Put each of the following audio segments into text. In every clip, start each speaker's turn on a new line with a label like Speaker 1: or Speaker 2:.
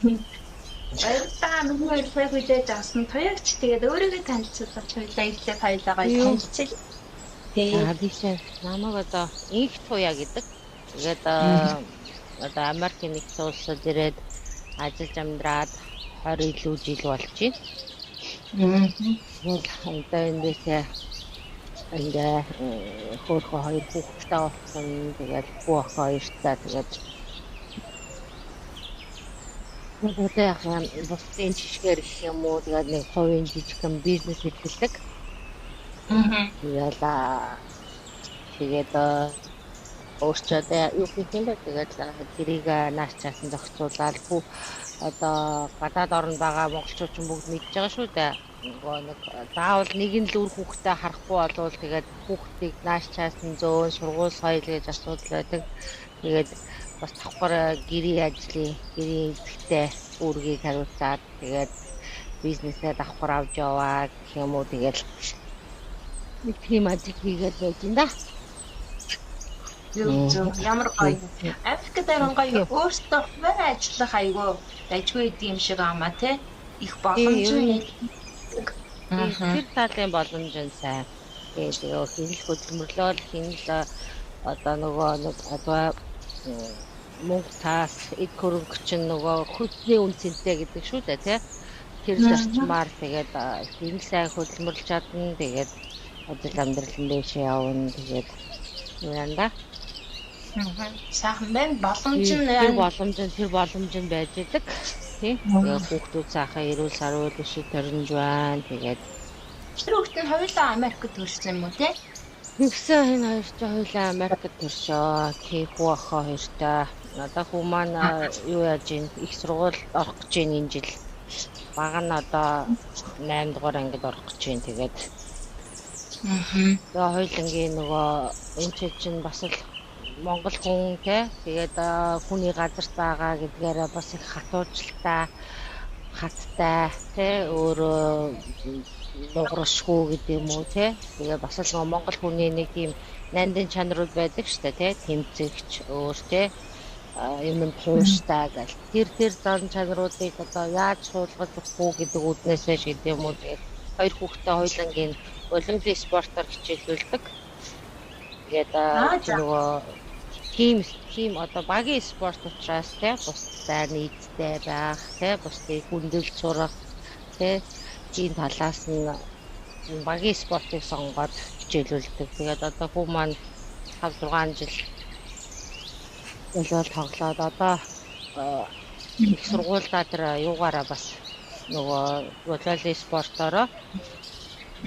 Speaker 1: Баярлалаа. Миний урилгыг хүлээж авсан. Туягч тэгээд өөрийгөө танилцуулаач хоёлаа эхлээд хоёлаа гоё
Speaker 2: Юу.
Speaker 1: танилцъя. Тий.
Speaker 2: За би чинь намайг одоо Инх Туяа гэдэг. Тэгээд одоо Америкийн нэгдсэн улсад ирээд ажиллаж амьдраад 20 илүү жил болж байна. Тэгэл одоо эндээсээ ингээ хөөхөө хоёр хүүхэдтэй болсон. Тэгээд хүү охин хоёртай. Тэгээд одоо яг юм бусдын жишгээр гэх юм уу, тэгээд нэг хувийн жижигхэн бизнес эрхэлдэг. Тэгэл тэгээд өөрчөө одоо юу гэх юм бэ? Тэгээд тэрийг нааш чаасан зохицуулаад хүү одоо гадаад оронд байгаа монголчууд ч бүгд мэдж байгаа шүү дээ. Нөгөө нэг заавал нэг нь л үр хүүхдээ харахгүй болвол тэгээд хүүхдийг нааш чаасан зөөн сургууль соёл гэж асуудал байдаг. Тэгээд бас давхар гэрийн ажлын гэрийн эзэгтэй үүргийг хариуцаад тэгээд бизнесээ давхар авч яваа гэх юм уу, тэгээд нэг тийм ажил хийгээд байж энэ да.
Speaker 1: Зөв зөв. Ямар гоё. Америкт гоё өөртөө хувиар ажиллах айгүй дажгүй гэдэг юм шиг аамаа тий. Их боломж
Speaker 2: Тийм
Speaker 1: нь нэгдэг. Аа.
Speaker 2: тэр талын боломж нь сайн. Тэгээ хинл хөдөлмөрлөөл хинл одоо нөгөө нэг одоо мөнгө цаас эд хөрөнгө чинь нөгөө хөдний үн цэнтэй гэдэг шүү дээ тий. Тэр зарчмаар тэгээд хинл сайн хөдөлмөрлж чадна. Тэгээд ажил амьдрал нь дэшээ явна. Тэгээд юу юм да.
Speaker 1: Сайхан байна. Боломж нь
Speaker 2: Тэр боломж нь тэр боломж нь байж идэг. Тий. Тэгээ хүүхдүүд сайхан эрүүл саруул өшөг торнж байна. Тэгээд
Speaker 1: тэр хүүхд нь хоёулаа Америкт төрсөн юм уу тий?
Speaker 2: Тэгсэн энэ хоёр ч хоёулаа Америкт төршөө. Тий, хүү охоо хоёртой. Одоо хүү маань юу яаж ийн их сургууль орох гэж байна энэ жил. Бага нь одоо 8 дугаар ангид орох гэж байна. Тэгээд тэгээ хоёулангийн нөгөө энэ чинь бас л Монгол хүн те. Тэгээд хүний газарт байгаа гэдгээрээ бас их хатуучлалтай хаттай те, өөрөө нугаршгүй гэдэг юм уу те. Тэгээ бас л нөгөө Монгол хүний нэг тийм нандин чанарууд байдаг штэ те, тэмцэгч өөр те, юм тууштай гэл тэр зан чанаруудыг одоо яаж суулгаж өгөх үү гэдэг үүднээсээ ч гэдэг юм уу. Тэгээд хоёр хүүхдээ хоёулангийн олимпийн спортоор хичээлүүлдэг. Тэгээд нөгөө тим одоо багийн спорт учраас те, бусдаа нийцтэй байх те, бусдыг хүндэлж сурах те, тийм талаас нь багийн спортыг сонгоод хичээлүүлдэг. Тэгээд одоо хүү маань 5 6 жил болоод тоглоод одоо их сургуульдаа тэр юугаараа бас нөгөө волейбол спортоороо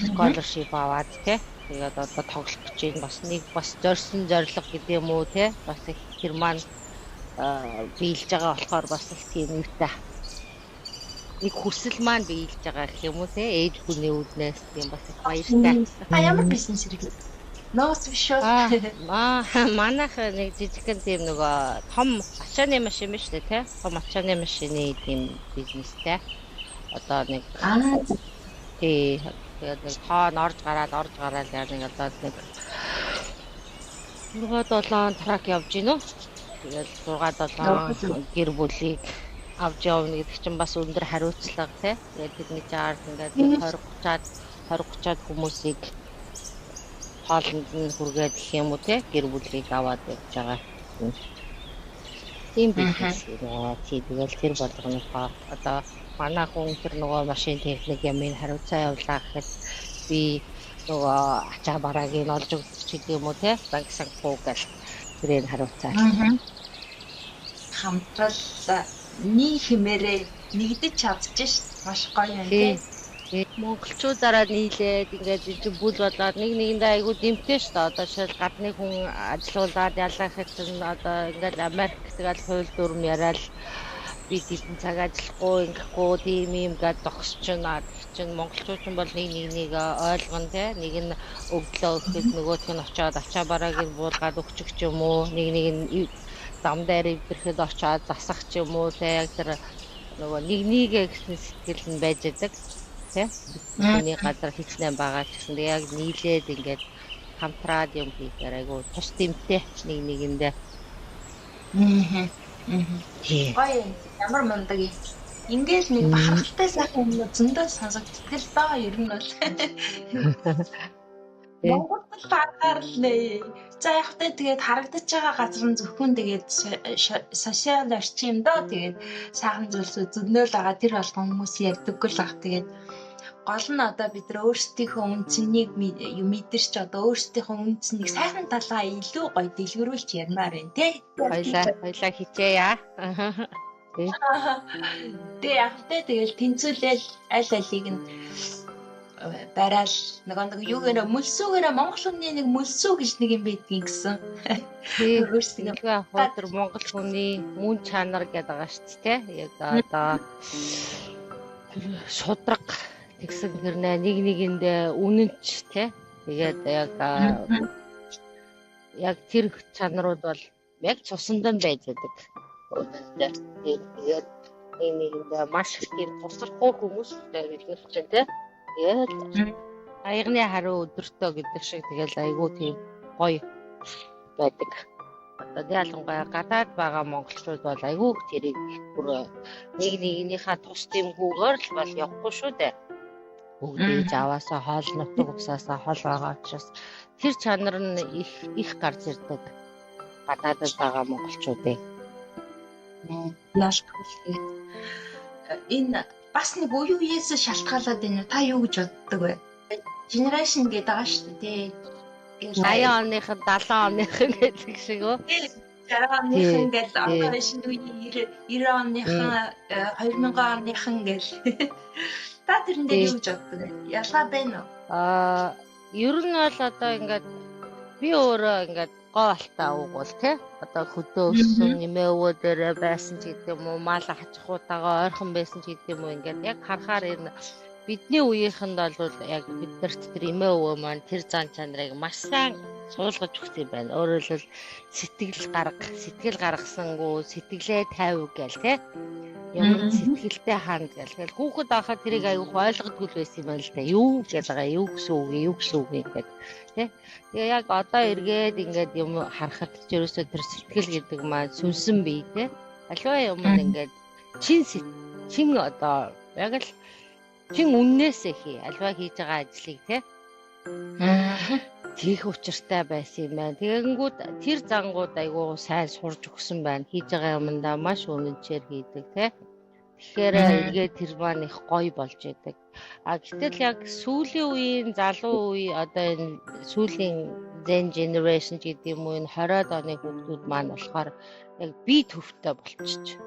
Speaker 2: scholarship аваад те. Тэгээд одоо тоглох гэж байна. Бас нэг бас зорьсон зорилго гэдэг юм уу те. Бас их тэр маань биелж байгаа болохоор бас их тийм юутай. Нэг хүсэл маань биелж байгаа гэх юм уу те. Ээж хүний үүднээс тийм бас их баяртай.
Speaker 1: А ямар бизнес хэрэглээ? Ноос биш үү?
Speaker 2: Аа манайх нэг жижигхэн тийм нөгөө том ачааны машин биш үү те. Том ачааны машины тийм бизнестэй. Одоо нэг
Speaker 1: Аа
Speaker 2: тий, тэгээд нэг тоон орж гараад орж гараад яа нэг одоо нэг 6 7 трак явж гинөө. Тэгэл 6 7 гэр бүлийг авч явна гэдэг чинь бас өндөр хариуцлага тий. Тэгээд тэдний чаард ингээд нэг 20 30-аад 20 30-аад хүмүүсийг хоолнд нь хүргээд гэх юм уу те, гэр бүлийг аваад явж байгаа. Тийм бизнес хийрээ. Тий, тэгэл тэр болгоныхоо одоо манай хүн тэр нөгөө машин техник ямыг хариуцаа явуулаа гэхэд би нөгөө ачаа барааг нь олж өгдөг ч гэдэг юм уу те, банк санхүү гэл тэрийг хариуцаал.
Speaker 1: Хамтрал нэг химээрээ нэгдэж чадчих ш. Маш гоё юм
Speaker 2: Тий.
Speaker 1: тий.
Speaker 2: Монголчуудаараа нийлээд ингээд жижиг бүл болоод нэг нэгэндээ айгүй дэмтэй шүү дээ. Одоо жишээл гадны хүн ажилуулад ялаа гэхэд чинь одоо ингээд Америк тэгэл хууль дүрм яриад би тэдэн цаг ажиллахгүй ингэхгүй тийм юм гээд зогсчихно. Тэг чинь монголчууд ч бол нэг нэгнийг ойлгоно те. Нэг нь өвдлөө өгөхөд нөгөөх нь очиод ачаа барааг нь буулгаад өгчих ч юм уу. Нэг нэг нь зам дээр эвдэрхэд очиод засах ч юм уу те. Яг тэр нөгөө нэг нэгэ гэсэн сэтгэл нь байж байдаг тий. Хүний газар хичнээн байгаа ч гэсэн яг нийлээд ингээд хамтраад юм хийхээр айгу тус дэмтэй нэг нэгэндээ.
Speaker 1: Мм. Гоё ямар мундаг юм. Ингээл нэг бахархалтай сайхан юмнууд зөндөө сонсогддог л доо ер нь бол. Монголд л аргаар л нэ. За яг тэ тэгээд харагдаж байгаа газар нь зөвхөн тэгээд сошиал орчин юм доо. Тэгээд сайхан зүйлсүүд зөндөө л байгаа. Тэр болгон хүмүүс ярьдаггүй л ах. Тэгээд гол нь одоо бид нар өөрсдийнхөө үн цэнийг мэдэрч одоо өөрсдийнхөө үн цэнийг сайхан талаа илүү гоё дэлгэрүүлж ярмаар байна тий.
Speaker 2: Баялаа хичээе.
Speaker 1: Тэгээ яг тэ тэгэл тэнцүүлээл аль алийг нь бараал нөгөө нэг юу гэнэ мөлсүүгээрээ Монгол хүний нэг мөлсүү гэж нэг юм байдгийг гэсэн.
Speaker 2: Өөрсдөө тэр Монгол хүний мөн чанар гэдэг байгаа шүү дээ. Яг одоо шудраг тэгсэн хэрнээ нэг нэгэндээ үнэнч те. Тэгээд яг тэр чанарууд бол яг цусандан байж байдаг. Тэгээд нэг нэгэндээ маш их тийм тусрахгүй хүмүүс бид нар чинь те. Тэгээд аягны хариу өдөртөө гэдэг шиг тэгэл айгүй тийм гоё байдаг. Одоо ялангуяа гадаад байгаа монголчууд бол айгүй тэрийг бүр нэг нэгнийхээ тус дэмгүүгээр л бол явахгүй шүү дээ. Бүгд ээж аваасаа хоол нутаг усаасаа хол байгаа учраас тэр чанар нь их их гарч ирдэг гадаадд байгаа монголчуудын.
Speaker 1: Яалтгүй. Энэ бас нэг үе үеэс шалтгаалаад байна уу? Та юу гэж боддог вэ? Generation гэдэг байгаа шүү дээ.
Speaker 2: 80 оныхан 70 оныхан гэдэг шиг үү?
Speaker 1: 60 оныхан гэл одоо шинэ үеийн 90 оныхан 2000 оныхан гэл. Та тэрэн дээр юу гэж боддог вэ? Ялгаа байна уу?
Speaker 2: Ер нь бол одоо ингээд би өөрөө ингээд гоо алтаа уугуул те. Одоо хөдөө өссөн нэмээ өвөө дээрээ байсан ч гэдэг юм уу, мал хачхуутайгаа ойрхон байсан ч гэдэг юм уу, ингээд яг харахаар энэ бидний үеийнхэнд бол яг биднэрт тэр эмээ өвөө маань тэр зан чанарыг маш сайн суулгаж өгсөн юм байна. Өөрөөр хэлбэл сэтгэл гаргасангүй, сэтгэлээ тавь гээл те. Ямар сэтгэлтэй ханд гээл. Тэгэл хүүхэд байхад тэрийг аягүй ойлгодгүй л байсан юм байна л да. Юу гэж байгаа, юу гэсэн үг, юу гэсэн үг ингээд те. Тэгээ яг одоо эргээд ингээд юм харахад ч ерөөсөө тэр сэтгэл гэдэг маань сүнсэн бий те. Аливаа юм ингээд чин одоо яг л чин үннээсээ хий. Аливаа хийж байгаа ажлыг те. Тийх учиртай байсан юм байна. Тэгэнгүүт тэр зангууд айгүй сайн сурж өгсөн байна. Хийж байгаа юмдаа маш үнэнчээр хийдэг те. Тэгэхээр эргээд тэр маань их гоё болж идэг. А гэтэл яг сүүлийн үеийн залуу үе одоо энэ сүүлийн Zen generation гэдэг юм уу энэ 20-од оны хүүхдүүд маань болохоор яг би төвтэй болчих.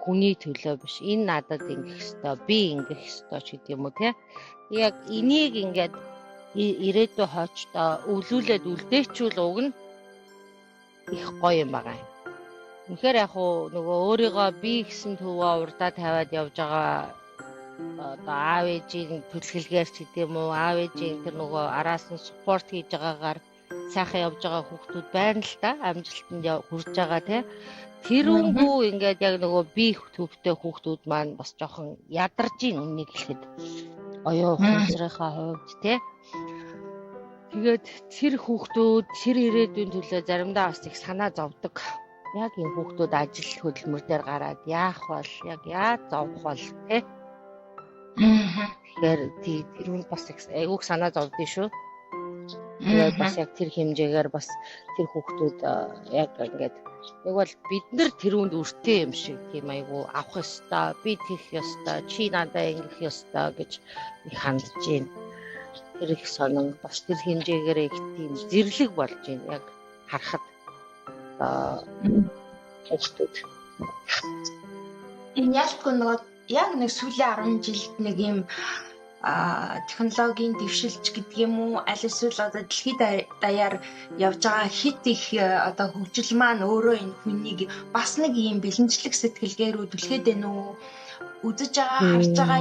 Speaker 2: Хүний төлөө биш. Энэ надад ингэх ёстой, би ингэх ёстой ч гэдэг юм уу те. Яг энийг ингээд ирээдүйн хойчдоо өвлүүлээд үлдээчүүл уг нь их гоё юм байгаа. Үнэхээр яг уу нөгөө өөрийгөө би гэсэн төвөө урдаа тавиад явж байгаа одоо аав ээжийн төлөвлөгөөр ч гэдэг юм уу, аав ээжийн тэр нөгөө араас нь суппорт хийж байгаагаар сайхан явж байгаа хүүхдүүд байна л та, амжилтанд хүрж байгаа тий. Тэрүүнгүү ингээд яг нөгөө би төвтэй хүүхдүүд маань бас жоохон ядарж ийн үннийг хэлэхэд оюун ухамсарынхаа хувьд тий. Тэгээд тэр хүүхдүүд тэр ирээдүйн төлөө заримдаа бас их санаа зовдөг. Яг энэ хүүхдүүд ажил хөдөлмөр дээр гараад яах бол, яг яаж зовх бол тий. Тэгэхээр тэр үнд бас их айгүйх санаа зовдсон шүү. Тэгээд бас яг тэр хэмжээгээр бас тэр хүүхдүүд яг ингээд яг бол бид нар тэрүүнд өртөө юм шиг тийм айгуу авах ёстой, би тийх ёстой, чи надаа ингэх ёстой гэж их хандж байна. Тэр их сонин бас тэр хэмжээгээр их тийм зэрлэг болж байна яг харахад хүүхдүүд.
Speaker 1: Энэ ялтгүй нөгөө яг нэг сүүлийн 10 жилд нэг юм технологийн дэвшилч гэдэг юм уу, аль эсвэл одоо дэлхийд даяар явж байгаа хит их одоо хөгжил маань өөрөө энэ хүнийг бас нэг юм бэлэнчлэг сэтгэлгээ рүү түлхээд байна уу? Үзэж байгаа, харж байгаа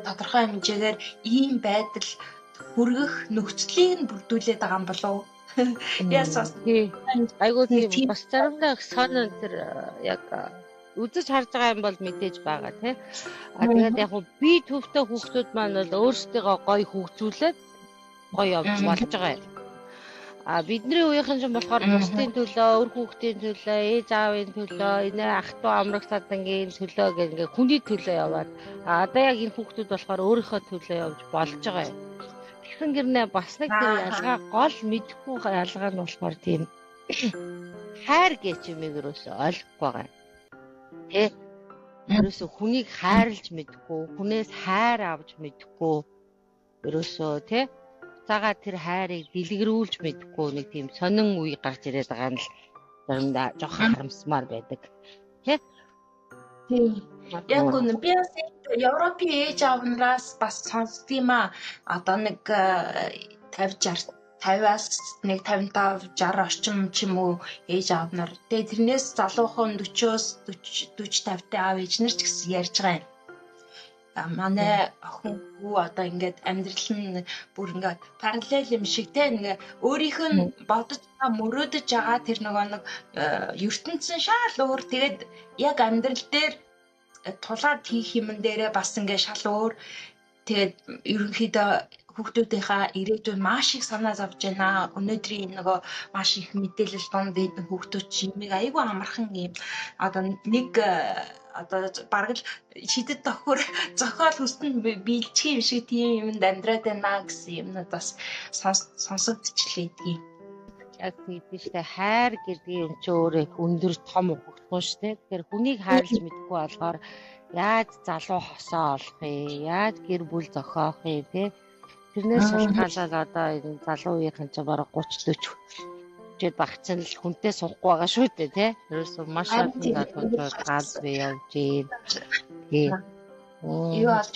Speaker 1: тодорхой хэмжээгээр ийм байдал хүргэх нөхцөлийг нь бүрдүүлээд байгаа юм болов уу? Яасаас
Speaker 2: айгуу тийм бас заримдаа их сонин тэр яг үзэж харж байгаа юм бол мэдээж байгаа тий. А тэгээд яг би төвтэй хүүхдүүд маань бол өөрсдийгөө гоё хөгжүүлээд гоё явж болж байгаа юм. А бидний үеийнхэн ч болохоор бусдын төлөө, өр хүүхдийн төлөө, ээж аавын төлөө, энэ ах トゥ амраг садангийн төлөө гэх ингээ хүний төлөө яваад, а одоо яг энэ хүүхдүүд болохоор өөрийнхөө төлөө явж болж байгаа юм. Тэгсэн гэрнээ бас нэг тэр ялгаа, гол мэдэхгүй ялгаа нь болохоор тийм хайр гэж юм ерөөсөө ойлгохгүй байгаа юм. Тэ? Ерөөсөө хүнийг хайрлж мэдэхгүй, хүнээс хайр авч мэдэхгүй, ерөөсөө тэ? Буцаагаа тэр хайрыг дэлгэрүүлж мэдэхгүй нэг тийм сонин үе гарч ирээд байгаа нь л заримдаа жоохон харамсмаар байдаг. Тэ?
Speaker 1: Тийм. Яг үнэ. Би бас Европын ээж аав нараас бас сонсдог юм аа. Одоо нэг 50 60 50-аас нэг 55 60 орчим ч юм уу ээж аав нар. Тэгээ тэрнээс залуухан 40-оос 40 40 50 аав ээж нар ч гэсэн ярьж байгаа юм. Манай охин хүү одоо ингээд амьдрал нь бүр ингээд параллел юм шиг те, ингээ өөрийнх нь бодож байгаа, мөрөөдөж байгаа тэр нөгөө нэг ертөнцийн шал өөр, тэгээд яг амьдрал дээр тулаад хийх юмн дээрээ бас ингээ шал өөр. Тэгээд ерөнхийдөө хүүхдүүдийнхаа ирээдүйн маш их санаа зовж байна. Өнөөдрийн нөгөө маш их мэдээлэл дунд эдэн хүүхдүүд чи юмыг айгүй амархан юм одоо нэг одоо бараг л шидэд тохиор зохиол хүсэнд биелчих юм шиг тийм юмд амьдраад байна гэсэн юмнууд бас сонсогдчихлээ гэдгийг.
Speaker 2: Яг тэгдэж штэ, хайр гэдэг юм чи өөрөө их өндөр том ухагдсан штэ. Тэгэхээр хүнийг хайрлаж мэдэхгүй болохоор яаж залуу хосоо олох юм, яаж гэр бүл зохиох юм те. Тэрнээс шалтгаалаад одоо энэ залуу үеийнхэн чи бараг 30 40 чид багцсан л хүнтэй суухгүй байгаа шүү дээ тий. Ерөөсөө маш олон залуучууд ганц бие явж гин. Тий.
Speaker 1: Юу олж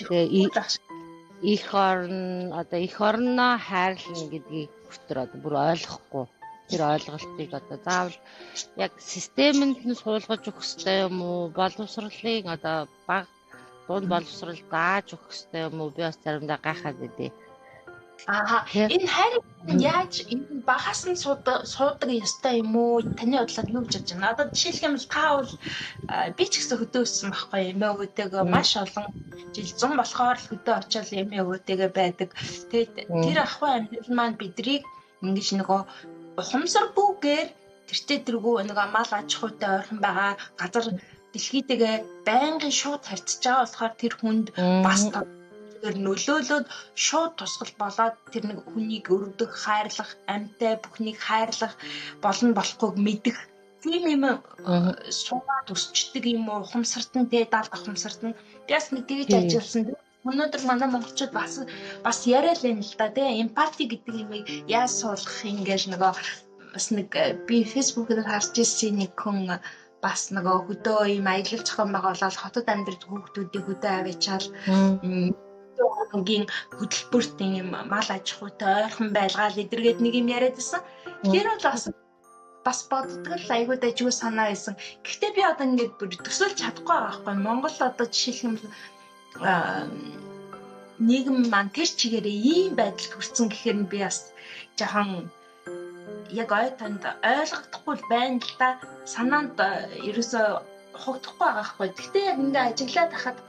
Speaker 2: их орн, одоо эх орноо хайрлна гэдгийг хүртэр одоо бүр ойлгохгүй. Тэр ойлголтыг одоо заавал яг системэнд нь суулгаж өгөх ёстой юм уу? Боловсролын одоо баг дунд боловсрол зааж өгөх ёстой юм уу? Би бас заримдаа гайхаад байдیں۔
Speaker 1: Аа, энэ хайр яаж энэ багаас нь суудаг ёстой юм уу? Таны бодлоор юу гэж бодож байна? Одоо жишээлх юм бол та бол, би ч гэсэн хөдөө өссөн байхгүй, эмээ өвгөтэйгөө маш олон жил 100 болохоор л хөдөө очиод эмээ өвгөтэйгээ байдаг. Тэгээд тэр ахуй амьдрал маань бидрийг ингэж нөгөө ухамсаргүйгээр тэртээ тэргүй нөгөө мал аж ахуйтай ойрхон байгаа газар дэлхийтэйгээ байнгын шууд харьцаж байгаа болохоор тэр хүнд бас тэр нөлөөлөөд шууд тусгал болоод тэр нэг хүнийг өргөдөх, хайрлах, амьтай бүхнийг хайрлах болно болохгүйг мэдэх тийм юм суугаад өсчдөг юм уу, ухамсарт нь тэ даалт ухамсарт нь би бас нэг тэгэж ажилласан. Өнөөдөр манай монголчууд бас бас яриа л юм л да тий, эмпати гэдэг юмыг яаж суулгах юм гээл нөгөө бас нэг би фэйсбүүк дээр харж ирсэн нэг хүн бас нөгөө хөдөө ийм аялал зохион байгуулаад хотод амьдардаг хүүхдүүдийг хөдөө аваачаал хоногийн хөтөлбөрт ийм мал аж ахуйтай ойрхон байлгаал эдэргээд нэг юм яриад байсан. Тэр бол бас бас боддог л айгүй дажгүй санаа байсан. Гэхдээ би одоо ингээд бүр төсөөлж чадахгүй байгаа байхгүй. Монгол одоо жишээлх юм бол нийгэм маань тэр чигээрээ ийм байдалд хүрсэн гэхээр нь би бас жоохон яг ой танд ойлгохдохгүй байна л да. Санаанд ерөөсөө ухагдахгүй байгаа байхгүй. Гэхдээ яг ингээ ажиглаад хахад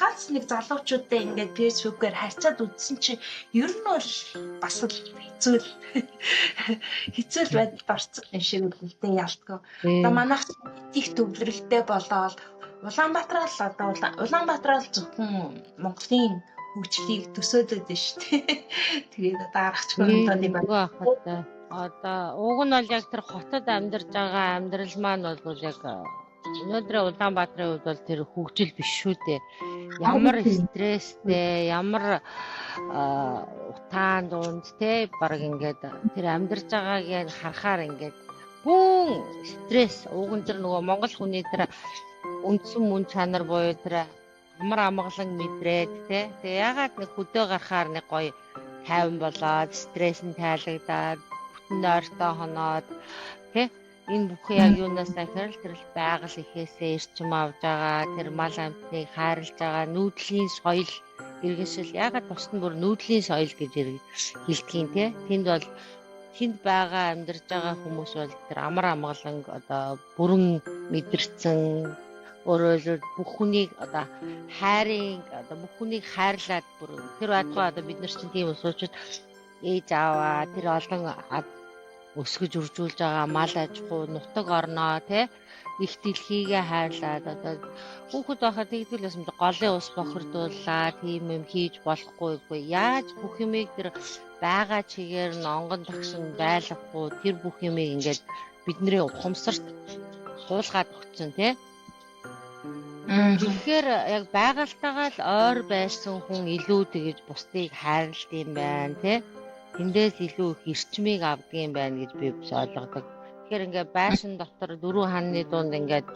Speaker 1: ганц нэг залуучуудтай ингээд фэйсбүүкээр харьцаад үзсэн чинь ер нь бол бас л хэцүү л хэцүү л байдалд орсон юм шиг л дээ ялтгүй. Одоо манайх их төвлөрөлтэй болоод Улаанбаатар л одоо Улаанбаатар л зөвхөн Монголын хөгжлийг төсөөлөд байна шүү дээ. Тэгээд одоо аргачгүй
Speaker 2: юм байна. Одоо уг нь бол яг тэр хотод амьдарч байгаа амьдрал маань бол яг өнөөдөр Улаанбаатарын хувьд бол тэр хөгжил биш шүү дээ. Ямар стресстэй, ямар утаан дунд те баг ингээд тэр амьдарч байгааг харахаар ингээд бүүн стресс. Уг нь тэр нөгөө Монгол хүний тэр үндсэн мөн чанар буюу тэр амар амгалан мэдрээд те. Тэгээ ягаад нэг хөдөө гарахаар нэг гоё тайван болоод стресс нь тайлагдаад бүтэн нойртой хоноод те. Энэ бүхэн яг юунаас ахирал тэр л байгаль ихээсээ эрчим авж байгаа, тэр мал амьтныг хайрлаж байгаа нүүдлийн соёл иргэншил. Ягаад бусд нь бүр нүүдлийн соёл гэж хэлдгийг те. Тэнд бол тэнд байгаа амьдарч байгаа хүмүүс бол тэр амар амгаланг одоо бүрэн мэдэрсэн, өөрөөр хэлбэл бүх хүнийг одоо хайрын одоо бүх хүнийг хайрлаад бүр тэр байтугай одоо бид нар чинь тийм усуучид ээж аваа тэр олон өсгөж үржүүлж байгаа мал аж ахуй, нутаг орноо тий их дэлхийгээ хайрлаад одоо хүүхэд байхад тэгдэг л байсан, голын ус бохирдууллаа, тийм юм хийж болохгүй. Яаж бүх юмыг тэр байгаа чигээр нь онгон тагшин байлгахгүй, тэр бүх юмыг ингээд бидний ухамсарт суулгаад өгсөн тий. Тэгэхээр яг байгальтайгаа л ойр байсан хүн илүү тэгэж бусдыг хайрлт юм байна тий. Тэндээс илүү их эрчмийг авдаг юм байна гэж би бас ойлгодог. Тэгэхээр ингээд байшин дотор дөрвөн ханны дунд ингээд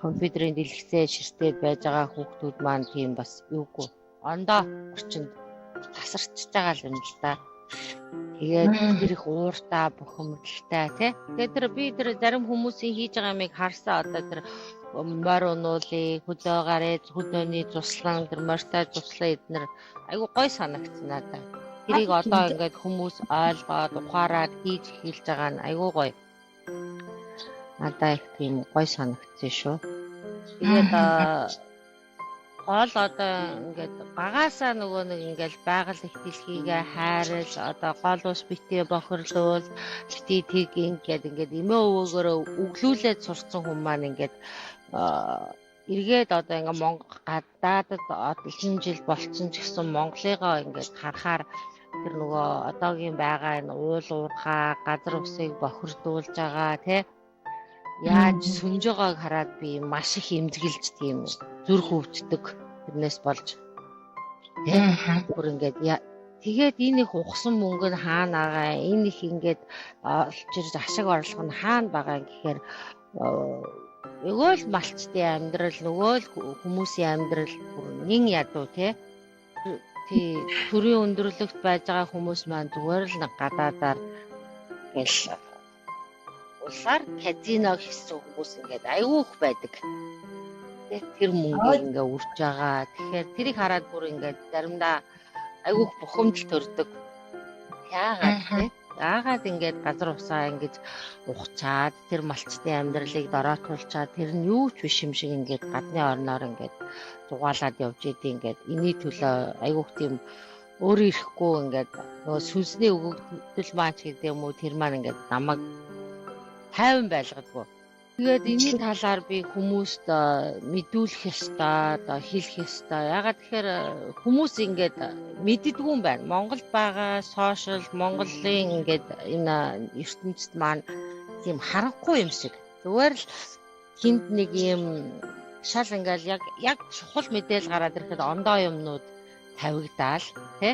Speaker 2: компьютерийн дэлгэцээ ширтээд байж байгаа хүүхдүүд маань тийм бас юугүй ондоо орчинд тасарчж байгаа юм л да. Тэгээд тэр их ууртай, бухимдалтай тий. Тэгээд тэр би тэр зарим хүмүүсийн хийж байгаа юмыг харсаа, одоо тэр морь унуулыг, хөдөө гарыг, хөдөөний цуслан, тэр морьтой цуслан эднэр айгу гой санагдсан надад. Тэрийг одоо ингээд хүмүүс ойлгоод, ухаарад хийж эхэлж байгаа нь айгу гоё. Надад их тийм гоё санагдсан шүү. Тэгээд гол одоо ингээд багаасаа нөгөө нэг ингээд байгаль их дэлхийгээ хайрал, одоо гол ус битээ бохирлуул, битээ тэг ингээд ингээд эмээ өвөөгөөрөө өглүүлээд сурцсан хүн маань ингээд эргээд одоо ингээд Монгол гадаадад олон жил болцсон ч гэсэн Монголыгоо ингээд харахаар тэр нөгөө одоогийн байгаа энэ уул уурхай, газар усыг бохирдуулж байгаа тий яаж сөнж байгааг хараад би маш их эмзэгэлж тийм зүрх өвддөг тэрнээс болж тий бүр ингээд тэгээд энэ их ухсан мөнгө нь хаана байгаа, энэ их ингээд олж ирж ашиг орлого нь хаана байгаа гэхээр нөгөө л малчдын амьдрал, нөгөө л хүмүүсийн амьдрал бүр нин ядуу тий. Тий төрийн өндөрлөгт байж байгаа хүмүүс маань зүгээр л нэг гадаадаар ингээл улсаар казино хийсэн хүмүүс ингээд айгүй их байдаг. Тэр мөнгийг ингээ үрж байгаа. Тэгэхээр тэрийг хараад бүр ингээд заримдаа айгүй их бухимдал төрдөг. Яагаад те? Яагаад ингээд газар усаа ингэж ухчаад тэр малчдын амьдралыг дороотуулчаад тэр нь юу ч биш юм шиг ингээд гадны орноор ингээд зугаалаад явж идэв, ингээд энэний төлөө айгүй их тийм өөрөө ирэхгүй ингээд нөгөө сүнсний өгөгдөл маань ч гэдэг юм уу, тэр маань ингээд намайг тайван байлгадаггүй. Тэгээд энэний талаар би хүмүүст мэдүүлэх ёстой, одоо хэлэх ёстой. Ягаад тэгэхээр хүмүүс ингээд мэддэггүй юм байна. Монголд байгаа сошиал, Монголын ингээд энэ ертөнцид маань тийм харанхуй юм шиг. Зүгээр л хинд нэг юм шал ингээл яг чухал мэдээлэл гараад ирэхэд ондоо юмнууд тавигдаал тий.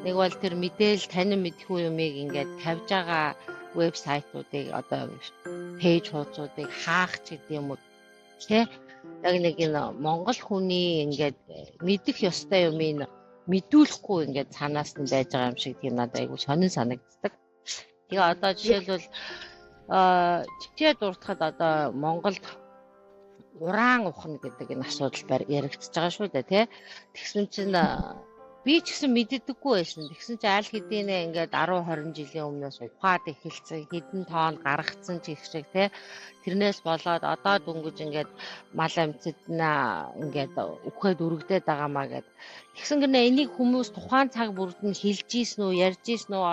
Speaker 2: Нэг бол тэр мэдээлэл танин мэдхүү юмыг ингээд тавьж байгаа вебсайтуудыг одоо пэйж хуудсуудыг хаах ч гэдэг юм уу тий. Яг нэг энэ Монгол хүний ингээд мэдэх ёстой юмыг мэдүүлэхгүй ингээд цаанаас нь байж байгаа юм шиг тийм надад айгүй сонин санагддаг. Тэгээ одоо жишээлбэл жишээ дурдахад одоо Монголд уран ухна гэдэг энэ асуудал яригдчихэж байгаа шүү дээ тий. Тэгсэн чинь би ч гэсэн мэддэггүй байсан. Тэгсэн чинь аль хэдийнэ ингээд 10 20 жилийн өмнөөс ухаад эхэлсэн, хэдэн тонн гаргацсан ч их шиг тий. Тэрнээс болоод одоо дөнгөж ингээд мал амьтад ингээд үхээд өргөдөөд байгаа маа гэд. Тэгсэн гинэ энийг хүмүүс тухайн цаг бүрд нь хэлж ийсэн үү, ярьж ийсэн үү?